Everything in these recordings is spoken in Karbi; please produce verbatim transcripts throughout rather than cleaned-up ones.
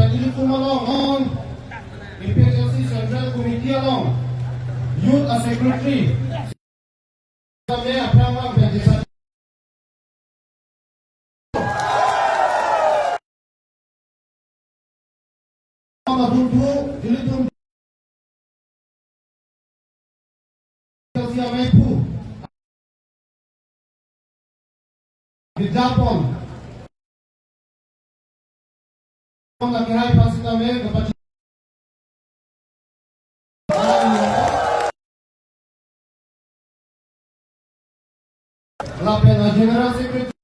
Ilitum along non A P H L C Central Committee along Youth a Secretary. Kami aphrang abang pen desa Mabuntu, ilitum Siamai Phu. Dijapon. Pon lagi hai pasi kami kepada Lapen a General Secretary.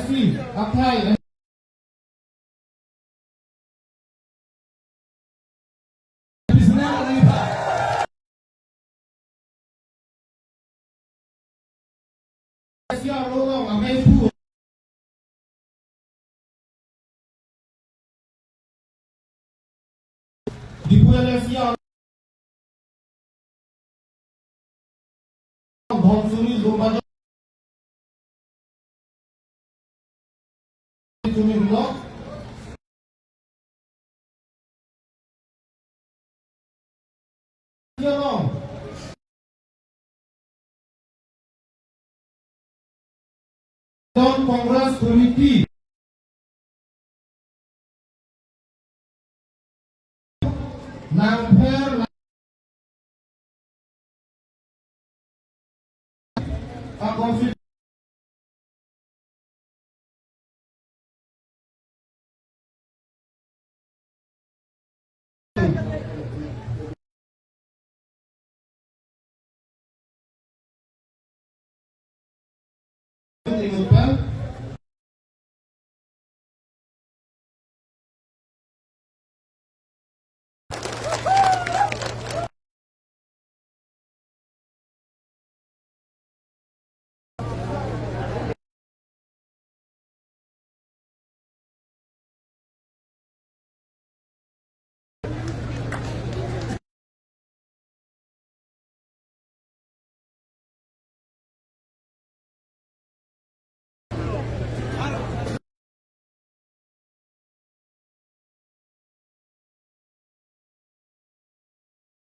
Si, akhai. Sia Rongong amei phu. Diphu L A C R. Dhonsuri Lumbajon. Tumi Vlog. Along. Town Congress Committee. Nangpher a constituency.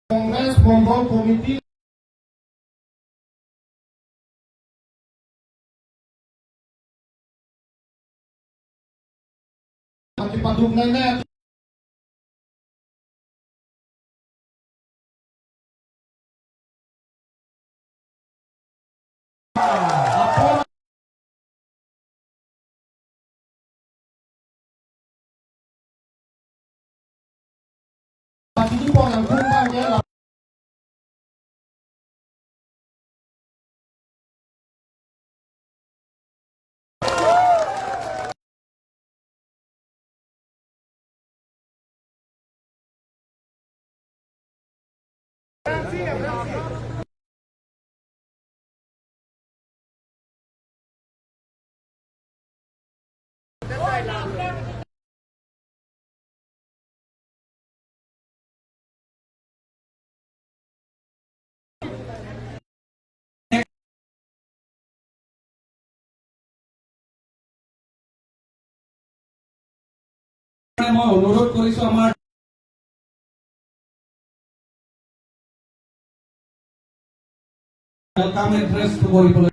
Congress Mondol Committee. Akipaduk nene. মই অনুৰোধ কৰিছো আমাৰ welcome address কৰিবলৈ।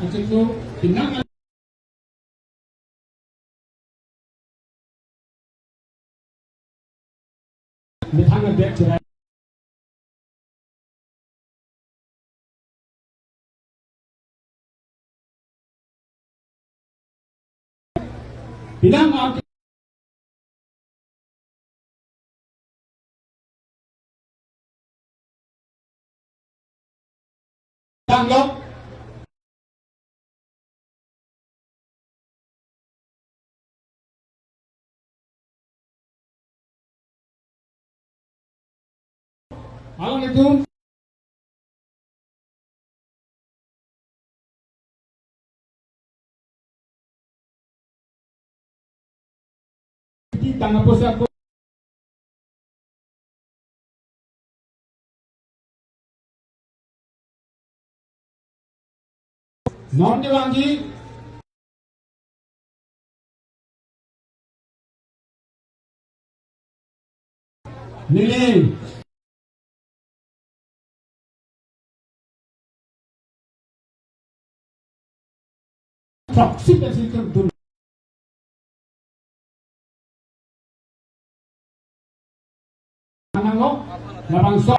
Atiko pinang methang abek churai. Pinang Tanglo. Alangtum tangka poisa ko non kevangji. Neli throksi pensi kedun. Anang lo, labangso.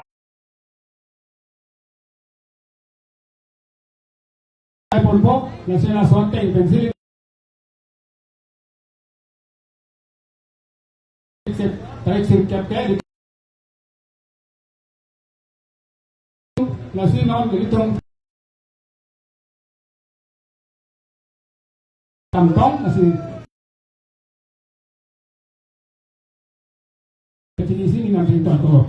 Ai ponpo, lasi laso ateng pensi. Tarik sirkep ke, lasi non ilitum kantong, lasi kecil isi ni nanti tonton.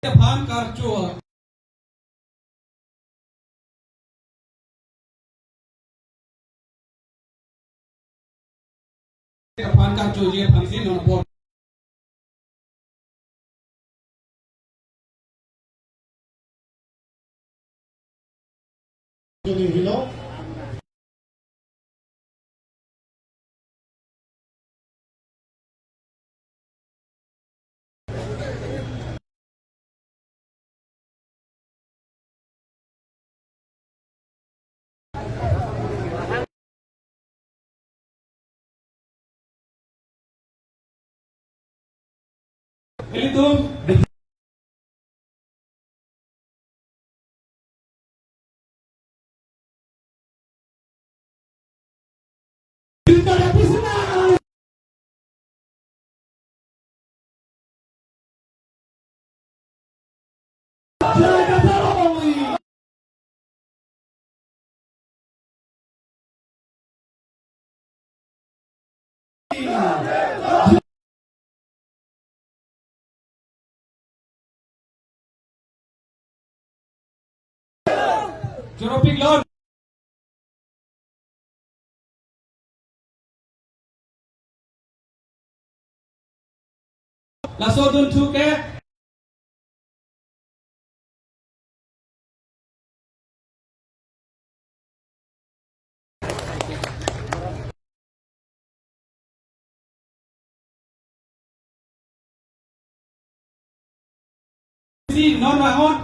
Aphan karcho. Aphan karchoji aphansi non apor. Ilitum. Choro piklon. Laso adunthu ke. Si non vanghon.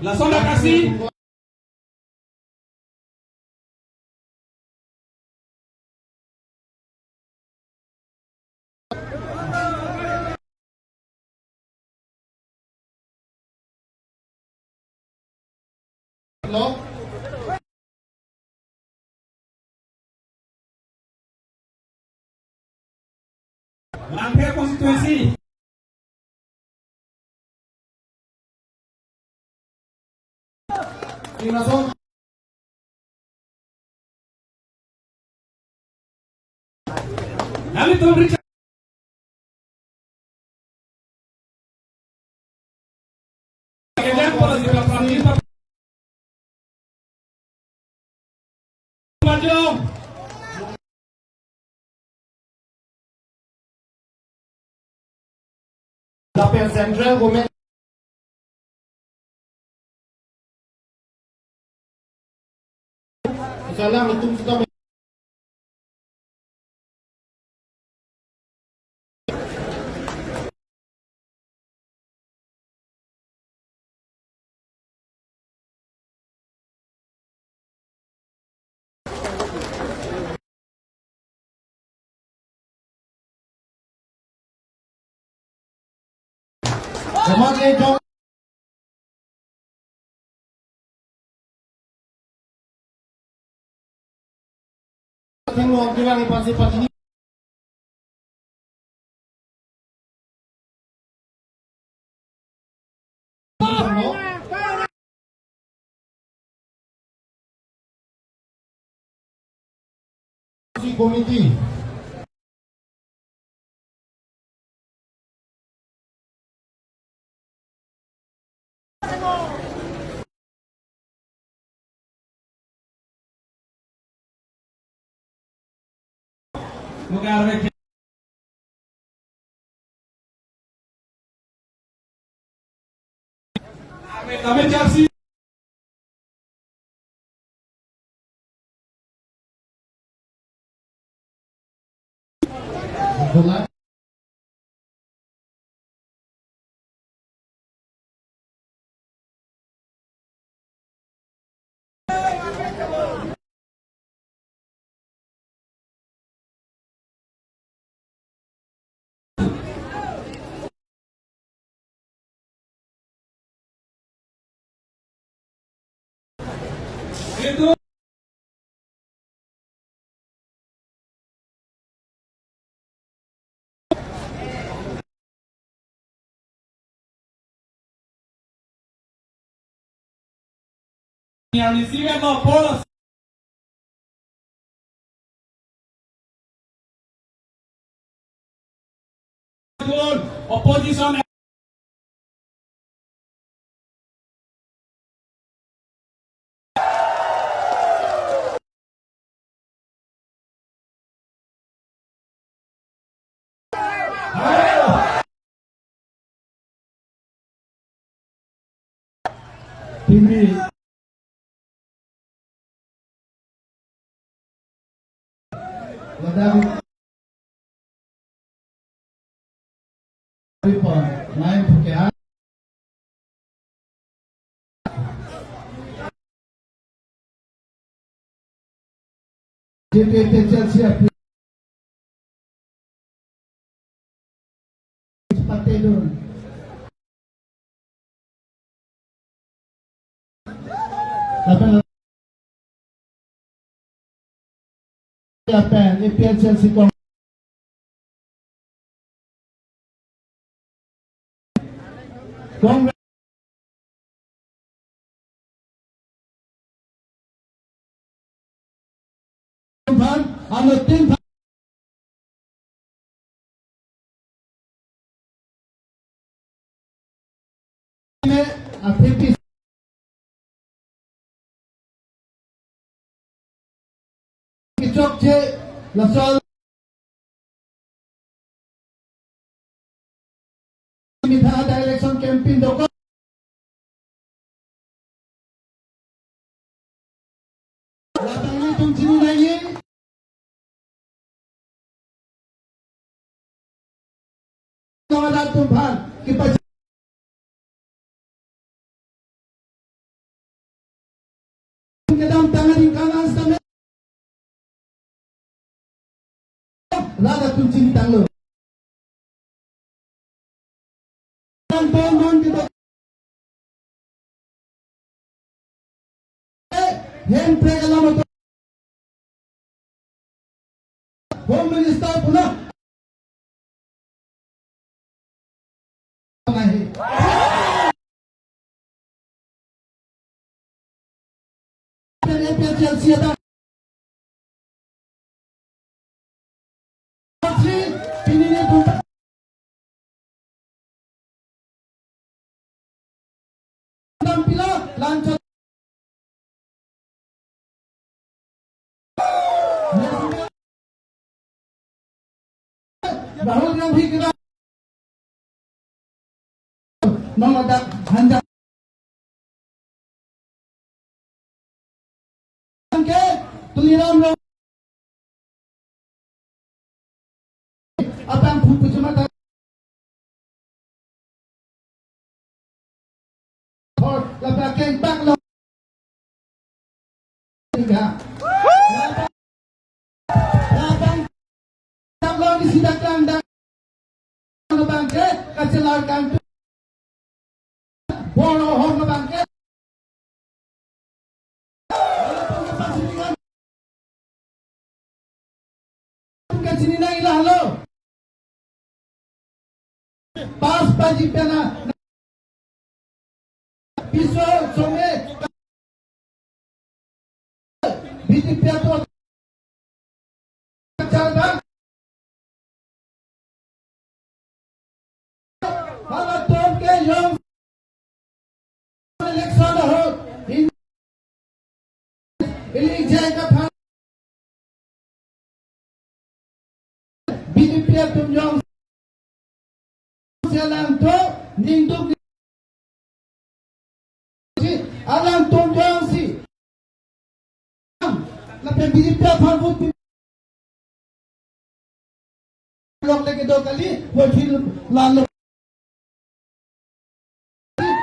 Lason akasi. Lo. Langpher constituency. Ingrason. Nelitum Richard. Lapen Central Government. Salam itum sudah. Komat le jong. Tinglo kilang ipasi pasi. Committee. Kami, kami jaksi. Yang receive lo polos. Opposition. Pini. Ladak. Report, nine, okay, ah. J P H L C F. Patedun. Lapen, lapen, A P H L C Congress. Congress. Phan, ano tin phan. Ne, athepi. Kichokche, laso Mitha ada election campaign dokok. Ladak nelitum chini nangji. Kawalat tumphan, kipas- Kedamtang aningkan an setame. Ladak atum chinitanglo. Nang bon non kita. Eh, hem prek alam atum. Home Minister puna. Nahi. A P H L C ata. Pini nelitum. Dam pilo, lanchot. Rahul Gandhi kita. Nong ada hanjak. Ke Tuliram Ronghang. Abang phu phu chuma ta. Thor, lapen akeng bak lo. Tiga. Lapen, lapen, tak lo di sida klang dak. Abang ke kachelar kantu. Hong abang ke. Kachini nang ila halo. Pas paji pena. Piso some. B J P atum. Halatum ke jongsi election ahut, ili jai kaphan B J P atum jongsi alangtum ningduk, alangtum jongsi lapen B J P aphan vote pi lok leke do kali, vote hi lalo.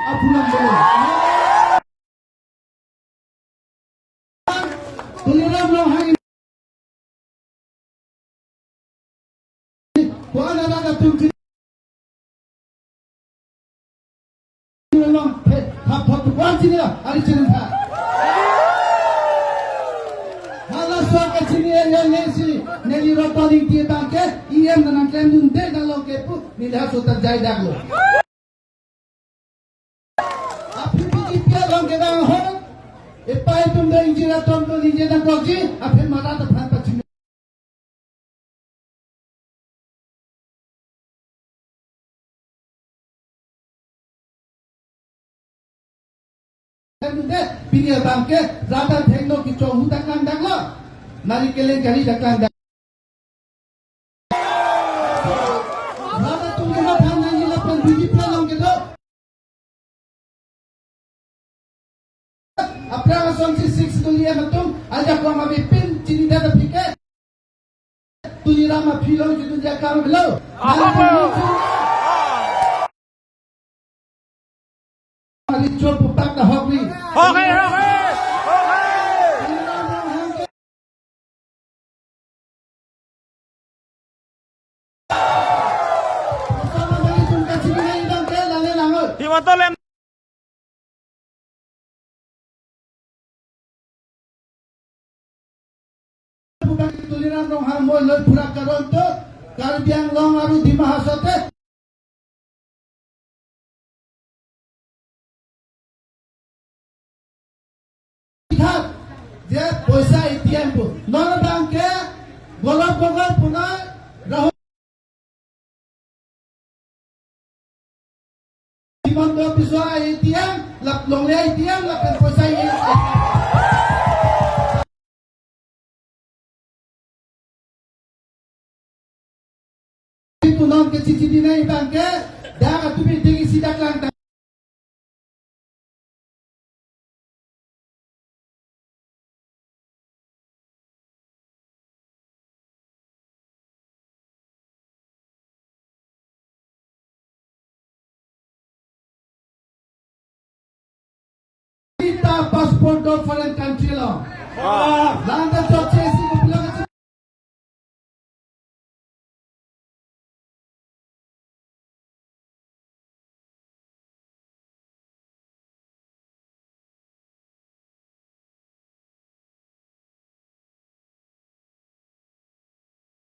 Aphulang dolo. Tuliram Ronghang. Ko-an arat atum chini long, he, hap, hap, ko-an chini la, ari chini tha. Halaso kachini area le si, neli Rotong Ingti abang ke, E M nangklemdunde dalo ke pu, neli halaso ta jai daklo. Aphi B J P along kedam ahut, epai atum do ingjir atum do ingjir nangkokji, aphi marat aphan pachini. Pini abang ke, rada thengno kichong hu daklang daklo. Nari keleng kari daklang dak. Rada tum ke mathan nangji lapen B J P along kedo. Aphrang asonsi six tuli em atum, ajak wang abi pin chini dada phike. Tuliram aphi lo, jitu jakar lo. Apa, apa? Ari chop putak dah hok ni. Hok hai, hok hai, hok hai. Himantol M Tuliram Ronghang moi loi pura karon to, Karbi Anglong aru Dima Hasao te. Thap, je poisa A T M pu. Non abang ke, Golok Gogoi punoi, Rahul. Himanta Biswa A T M, lap longle A T M, lapen poisa A T M. Itu non ke chichi di nai bang ke, dak atumi ding isi daklang ta. Kita passport do foreign country lo. Landa chokche si ko pulang.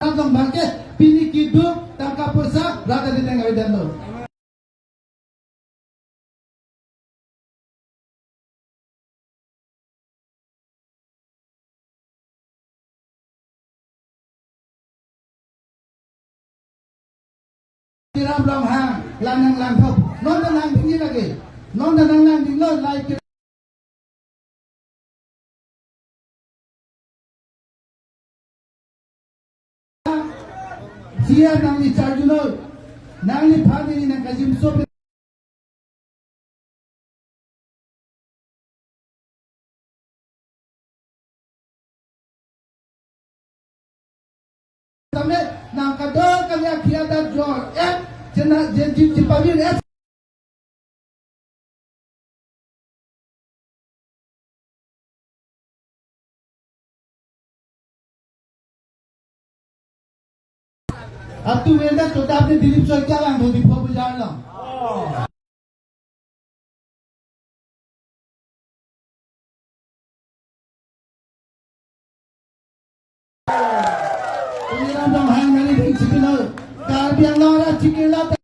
Tangkam bangke pini kiduk tangka poisa rada di tengah dan lo. Tuliram Ronghang, lang nang lang thop. Non ta nang dingji lagi. Non ta nang nang dinglo, like. Sia nangli charjuno, nangliphan neli nangkajimso. Tame nangkado kali akhia da jor, eh, jena, jen, jin, jin, pavir, eh. Atu wenda chodap ne Dilip Saikia lang do Diphu Bazar lang. Tonghang nari bing chipilo, Karbi Anglong arat chikirlo.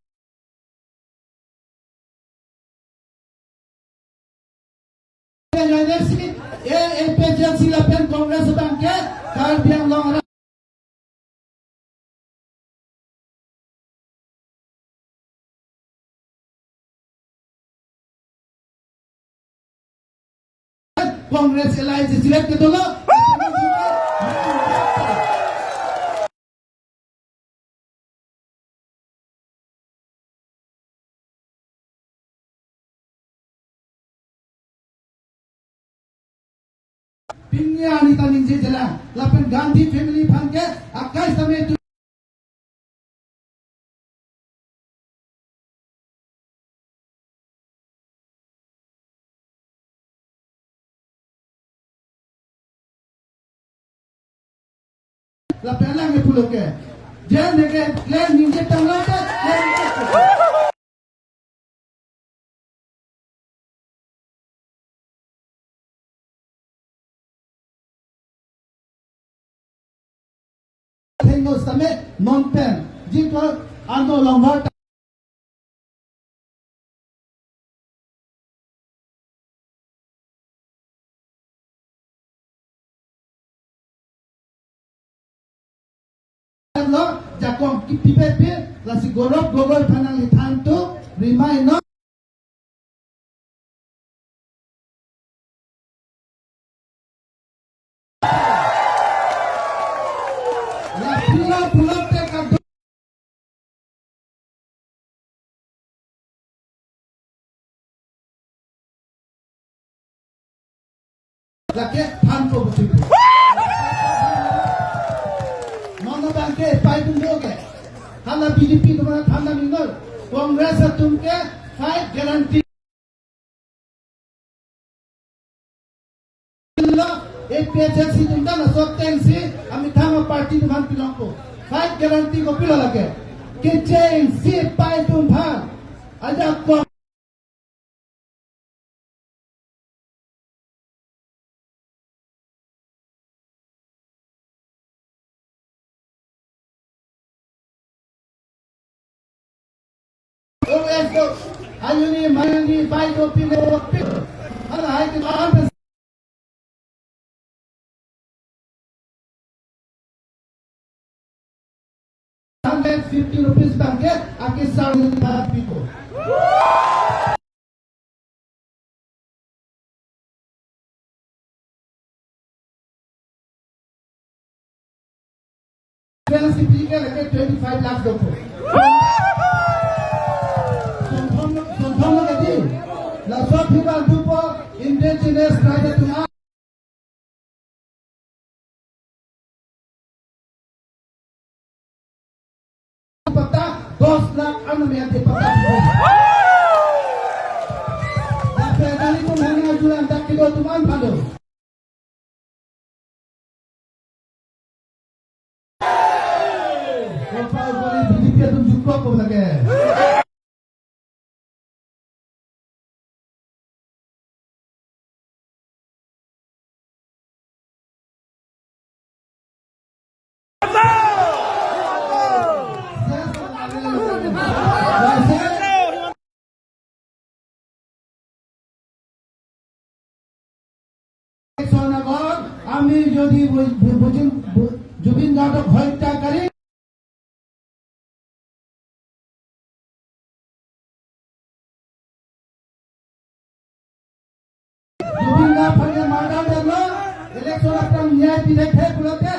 A P H L C lapen Congress abang ke Karbi Anglong arat. Congress alliance jiret ke dolo. Pini arni ta ningje jela, lapen Gandhi family aphan ke akai same tu. Lapen alangle pulo ke, je neke klen ningje tanglo ke, klen ningje. Thengno sitame non pen, jiko ano longvar ta. Lo, jakong kipi pe pi, lasi Gaurav Gogoi aphan nangli than tu, remain no. La pulo pulo te kado. Lake thanpo betul. Nono bangke pai tum doge. Hala B J P tum than nang inol. Congress atum ke five guarantee. Lo, A P H L C atum ta laso ateng si amethang a-party atum aphan pilongpo. Five guarantee kopilo lake. Kecheng si pai atum aphan. Ajak ko O S O, ayuni mayuni pai do pine pin. Hala hai ke ahan pe. Hundred fifty rupees bangke, ake sar ni pa piko. Pensi pike lake twenty-five lakhs doko. Sonthom, sonthom lake di. Laso aphi abang dupo indigenous tribe atum a. Patta dos lakh an me ante patta. Lapen kali tum hana julan dak kedo atum an pado. Kopal bori B J P atum jukok ko lake. Election agot ami jodi bu-, bu-, bujin, bu-, Jubin Gargok hotyakari Jubin Garg aphan ke murder damlo, election aphrang nyai pidethe pulote.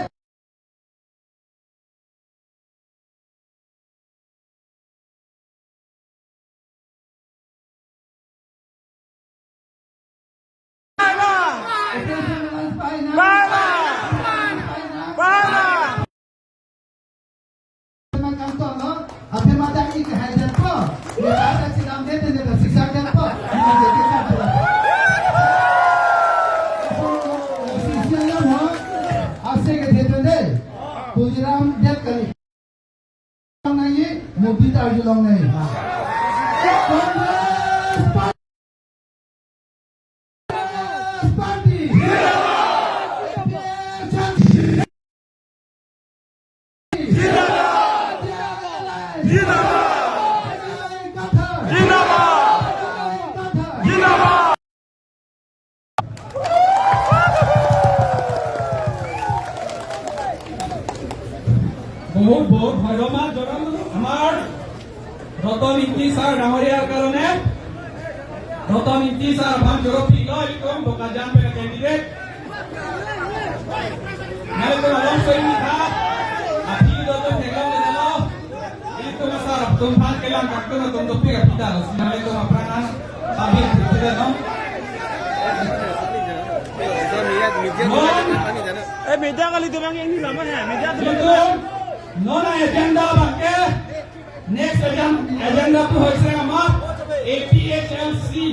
Tuliram det kali. Long nangji, Modi ta arjulong nangji. Congress Party! Congress Party! জিন্দাবাদ! জিন্দাবাদ! জিন্দাবাদ! বহুত বহুত ধন্যবাদ জনালো আমাৰ ৰতন Ingti sir ডাঙৰীয়াৰ কাৰণে। Ratan Ingti sir aphan choro philo ilitum Bokajan pen candidate. Nelitum along soi ni tha. Aphi dotum theklong le dalo. Ilitum asar atum aphan kelang kaktum atum dopik aphi dalo. Nelitum apran an sabi aphi dalo. Eh, media kali tumang yang ini lama ya. Media tu ilitum non agenda abangke Next agenda, agenda টো হৈছে আমাৰ A P H L C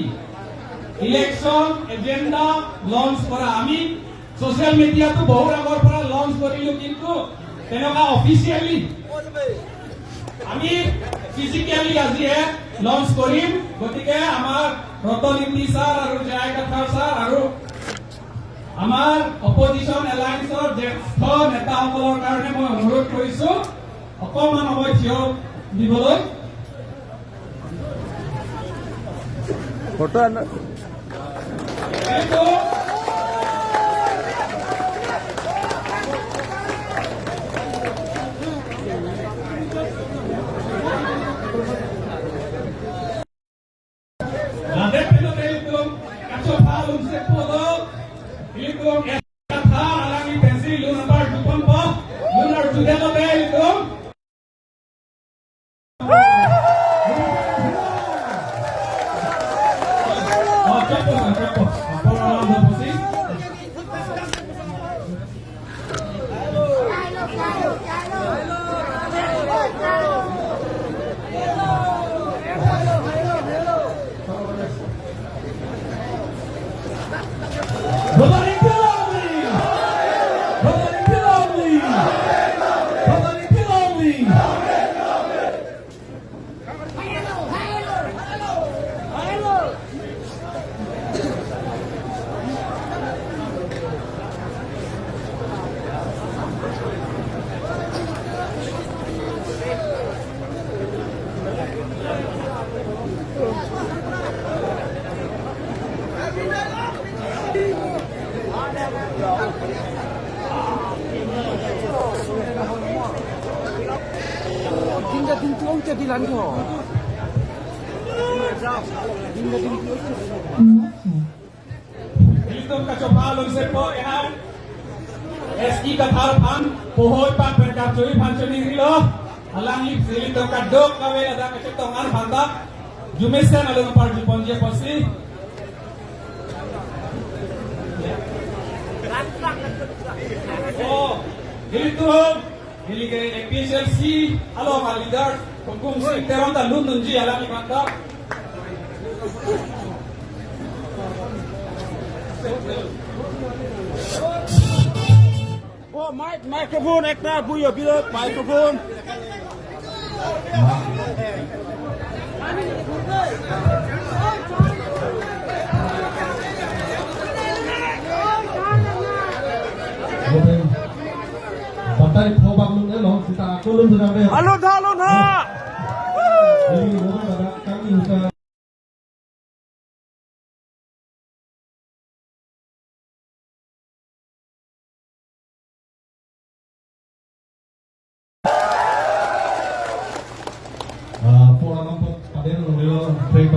election agenda launch কৰা। আমি ছ'চিয়েল মিডিয়াটো বহুত আগৰ পৰা লঞ্চ কৰিলো, কিন্তু তেনেকুৱা অফিচিয়েলি আমি ফিজিকেলি আজিহে লঞ্চ কৰিম। গতিকে আমাৰ ৰতন ইংতি ছাৰ আৰু জে আই কাথাৰ ছাৰ আৰু আমাৰ অপজিশ্যন এলায়েন্সৰ জ্যেষ্ঠ নেতাসকলৰ কাৰণে মই অনুৰোধ কৰিছো অকণমান সময় থিয় দিবলৈ। ফটো আন- এইটো Ladak pilo ilitum kachopha lun sepo do, ilitum S Katha alangli pensi lun apar juponpo, lun arjudetlo ilitum. Oh, chokpo, chokpo. Apor alam do pusi. Ilitum kachopha lun sepo ehan S E Kathar aphan pohoi pak pen kachoi aphan choningri lo. Alangli ilitum kadokave ladak kachetong an aphan ta arjumesen alun apar juponji apotsi. Oh, ilitum neli ke A P H L C along a leader Kungkung Sing Teron ta lun dunji alangli aphan ta. Oh, mic, microphone, ekta buyo bilok, microphone. Batai phobak lun elong sita ako lun dunang deh. Alun tha, alun tha. Ini ngomong pada kami usaha. Ah, pora nampak paden lo relo break.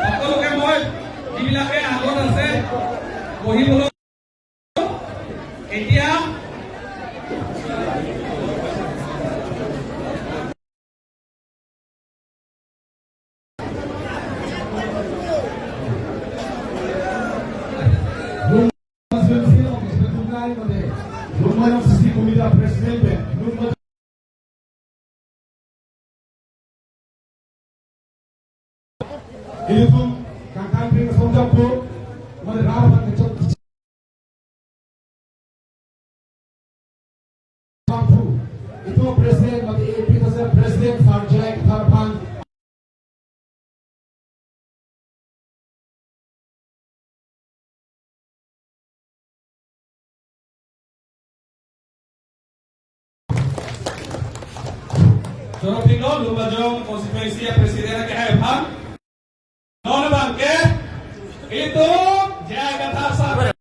আপোনালোকে মই যিবিলাকে আগত আছে, বহিবলৈ এতিয়া Ilitum kangkang pring song japo, mane ram han kechok kechok. Bangphu, itum president, mane A P T C president, Sarjai Tharphan. Jorok pilo, Lumbajong constituency a president ke hai aphan. Non abang ke, itum J I Kathar sir.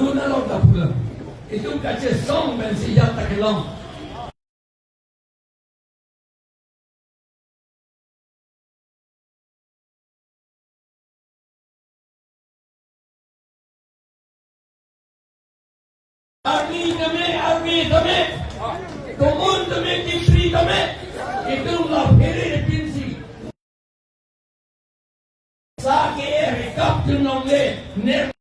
Duna long ta pulang. Itum kachesong pensi jat ta kelong. Army tame, army tame, komun tame, kipri tame, itum la phere pinsi. Sa ke e rekap tu nongle ne.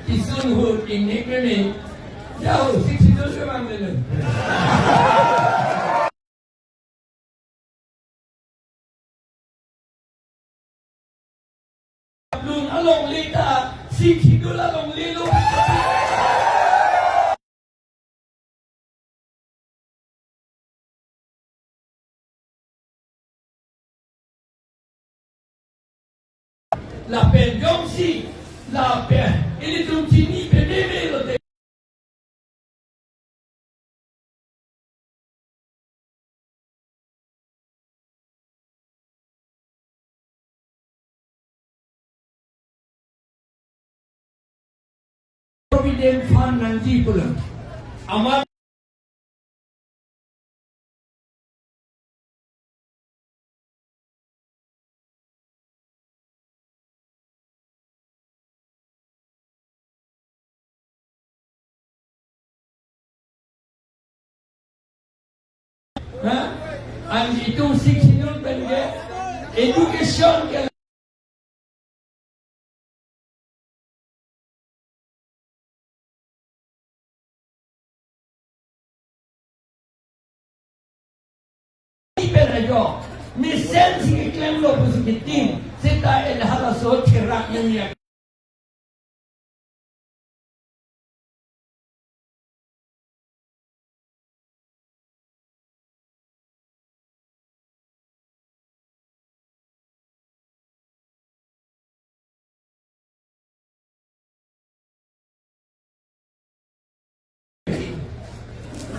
Isun hur inik meme. Jauh sik sidul ke bang dulu. Lun along le ta, sik sidul along le lo. Lapen jongsi, lapen, ilitum chini pememe lote. Provident Fund nangji pulang. Amar Ha? An itum sik sidul pen ke education ke pen ajo, mesen si keklemlo pusi kiting, seta el halaso cherak nangyak.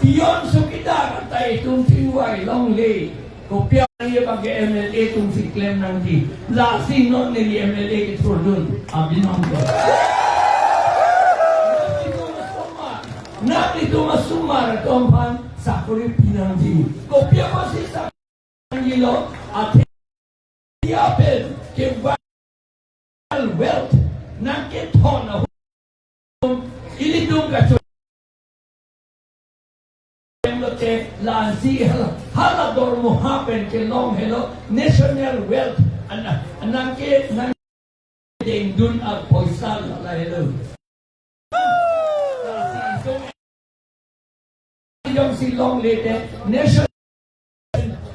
Beyond sukidar atai tum tingwai longle, kopi Nangli abang ke M L A atum si klem nangji. Lasi non neli M L A kethurdun abinong ko. Nanglitum asomar, nanglitum asomar atum aphan sakori pi nangji. Kopi apotsi sakori nangji lo, athe ya pen ke wealth nangkethon ahut ilitum kachot lote lasi hala, hala dormoha pen kelong helo national wealth, ana, nangke nangdengdun apoisa la helo. Lasi itum jongsi longle te nation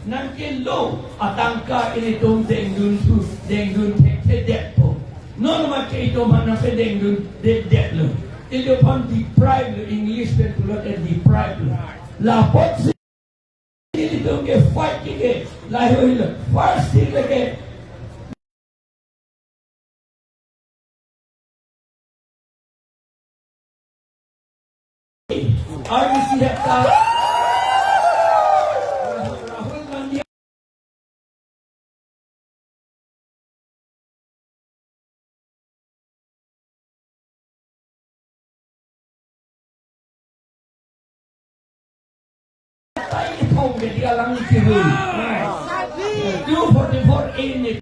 nangkelo atangka ilitum dengdun thu, dengdun thekthedetpo. Non ma ke itum aphan nangpedengdundedetlo. Ilitum aphan deprive lo, English pen pulote deprive lo. La apotsi ilitum ke fight ke lahelo. First thing lake R B C hepta Rahul Gandhi tai thong ke dia lang kiru. Two forty-four A ni.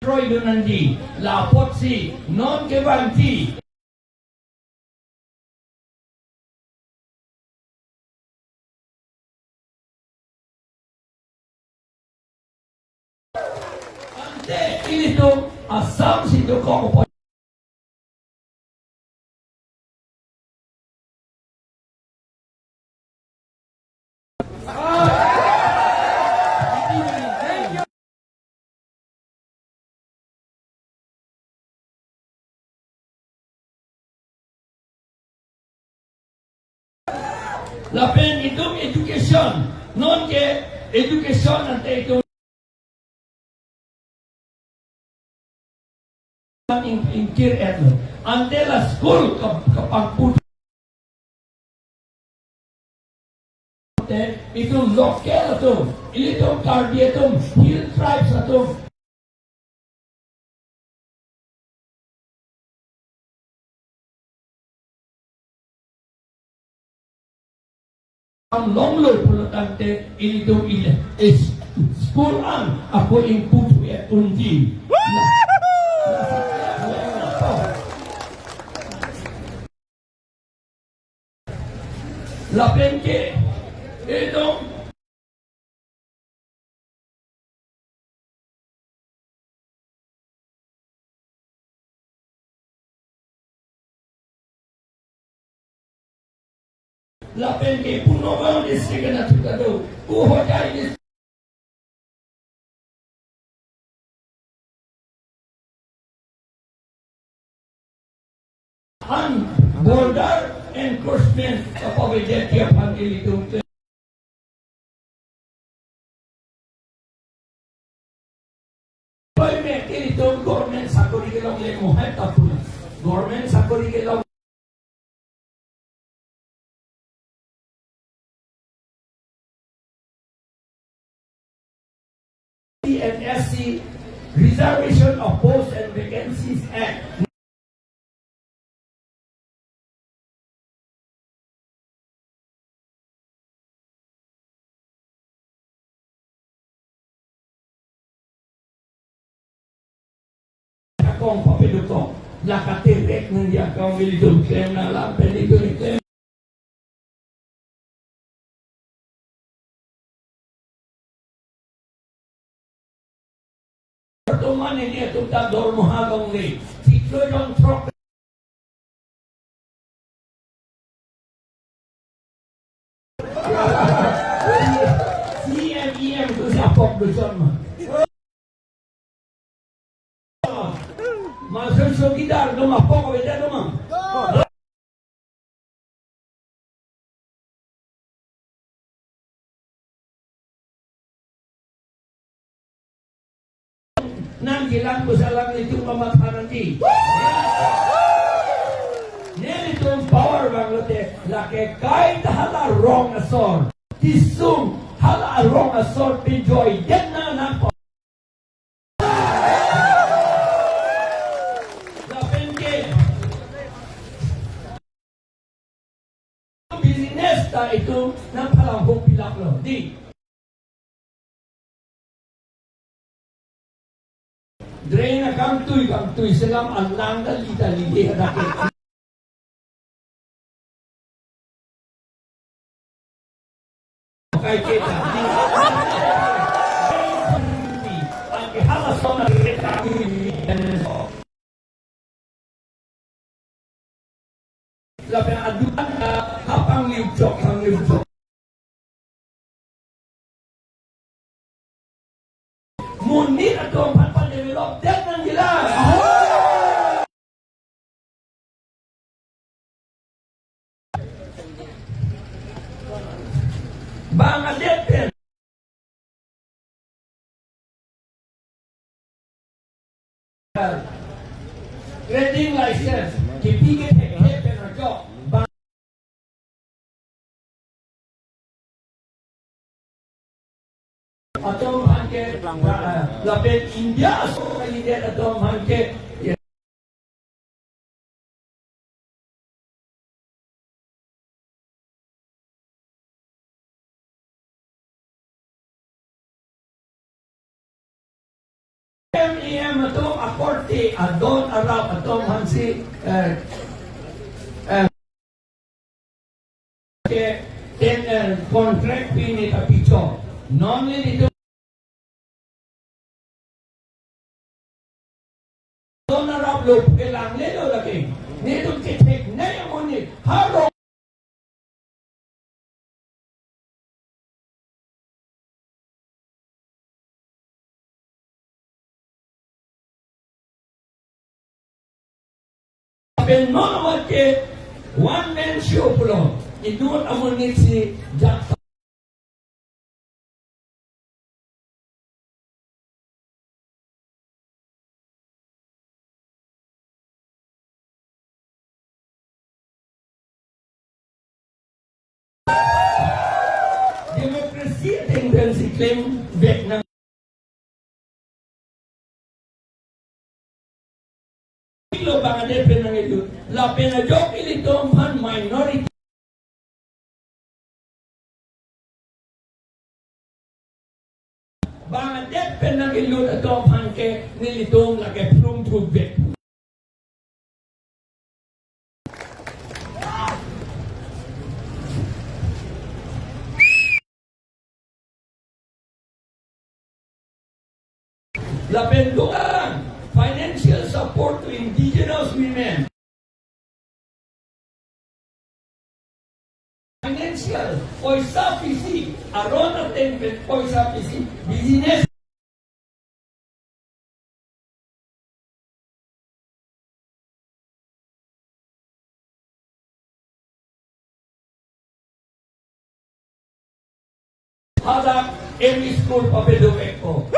Troidun nangji, la apotsi non ke bangji. Ante ilitum Assam si dokok po. Lapen itum education, non ke education ante itum in-, ingkir-etlo. Ante la school ke-, kepangput te itum local atum, ilitum Karbi atum, hill tribes atum longlo pulo tangte ilitum ile is school an ako ingput-et unji. La, la, lapen ke itum lapen ke pu Nagaon district anatthu ta do, ku Hojai district. An border encroachment kapavedetji aphan ilitum te. Employment ilitum government sakori kelongle mohai ta puna. Government sakori kelong T N S C, Reservation of Posts and Vacancies Act. Akong papedo kong, la katerek nangji akong ilitum klem nang lam pen ilitum klem. Atum mane ni atum ta dormoha longle. Chiklo jong throk. C M E M tu si apok do chon ma. Masuk sogidar do ma, apok avedet do ma. Nangjilang pusat alam nelitum pamatha nangji. Nelitum power vanglote lake kaita hala rong asor. Tisung hala rong asor pinjoidet nang nang. Lapen ke business ta itum nangphalang hok pilak lo, dei. Drain akangtui kangtui selam alang ta li ta lide hadak ke. Kai ke ta. Ake hala sona ke ta. Lapen adukan ta hapang liu jok, hang liu jok. Monit atum aphan pan develop det nangjilang. Bang adet pen trading license kipi kethekthe pen ajok. Bang atum aphan ke, eh, lapen India aso kalidet atum aphan ke, ya. M E M atum akorte adon arap atum aphansi, eh, eh, ke ten, eh, contract pi ne ta pichok. Non nelitum adon arap lo pu kelang le lo lake. Nelitum kethek ne amonit haro. Lapen non amat ke one man show pulo. Inut amonit si jak Democracy ateng pensi klem vek nang. Lo bang adet pen nangkelut. Lapen ajok ilitum aphan minority. Bang adet pen nangkelut atum aphan ke nelitum lake plum thuk vek. Lapen dolang financial support to indigenous women. Financial, poisa pisi, aron ateng pen poisa pisi, business. Hadak M E school papedo vekpo.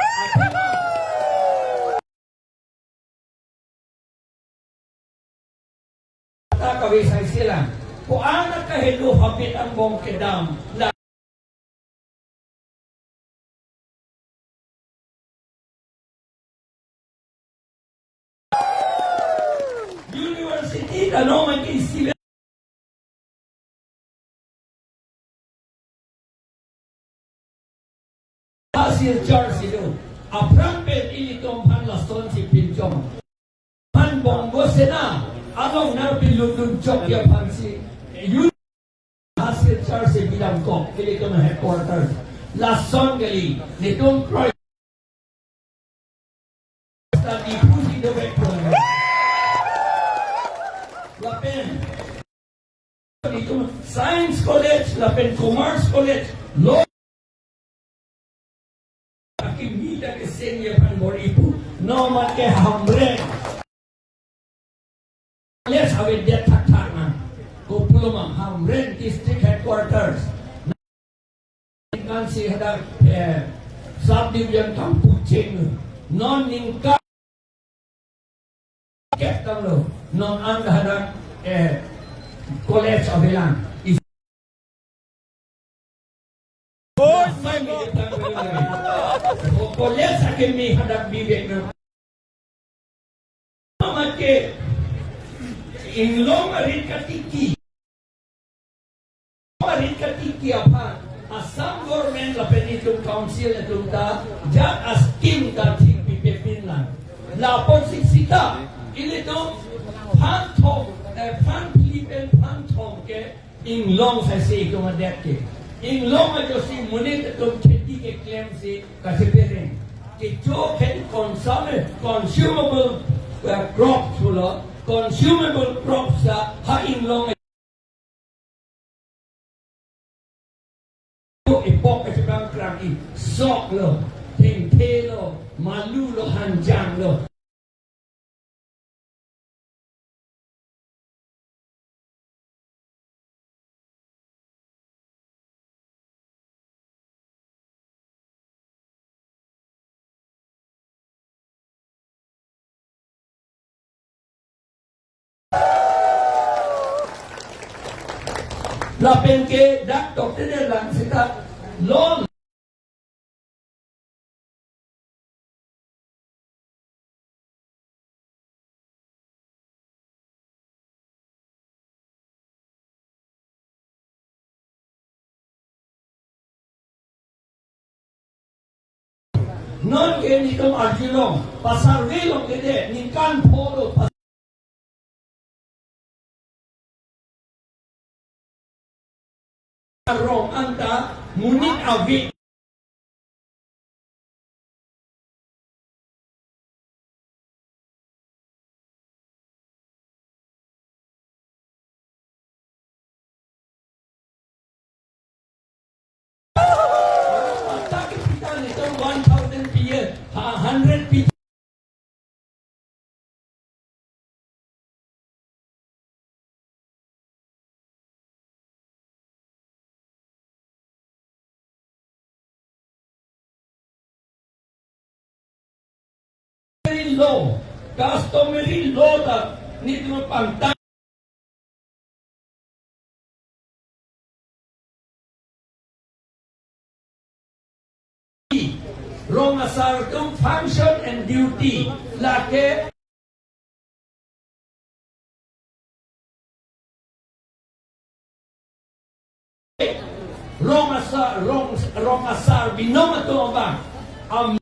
Ta kave sai sila. Ko-an akahelo habit angbong kedam. La University ta non mati sila. Hasil charge itu. Aphrang pen ilitum aphan lasonsi pinchong. Aphan Bongo Sena along nangpilutdun chokji aphansi. Yun hasil charge si bidam kok, ilitum headquarters. Lason kali, nelitum kroi. Study pusi do back from. Lapen. Nelitum Science College, lapen Commerce College, Law. Akimi ta keseng ya aphan bor-i pu. Non amat ke Hamren. Let's have a death attack na. Ko pulo ma Hamren District Headquarters. Ngan si hadak, eh, subdivision Kampucheng. Non ningkan kep tanglo, non an hadak, eh, college avelang. Is- College akimi hadak bibek na. Amat ke inglong arit katiki. Arit katiki aphan Assam government lapen itum council atum ta ajat a-scheme ta thik pipe pinlang. Lapusi sita ilitum phan thom, eh, phan phli pen phan thom ke inglong saisi itum adet ke. Inglong ajoksi monit atum kheti keklemsi kachepereng. Kecho kheti consum-, consumable, eh, crop pulo, consumable crops ta ha inglong epok kachepangkrang i sok lo, thengthe lo, malu lo, hanjang lo. Lapen ke dak tok te lang sita lo. Non ke nitum arjulong, pasar velong ke de, ningkan pho lo, pas- Rong anta monit avi. Patta ke pita nitum one thousand P A, ha, hundred P A. Law, customary law ta nitum pangta. Rong asar atum function and duty lake rong asar, rong, rong asar binong atum abang. Am-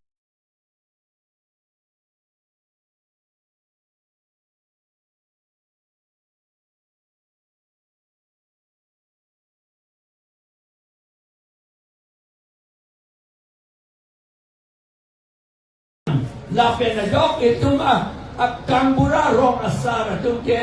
Lapen ajok itum a, a kangbura rong asar atum ke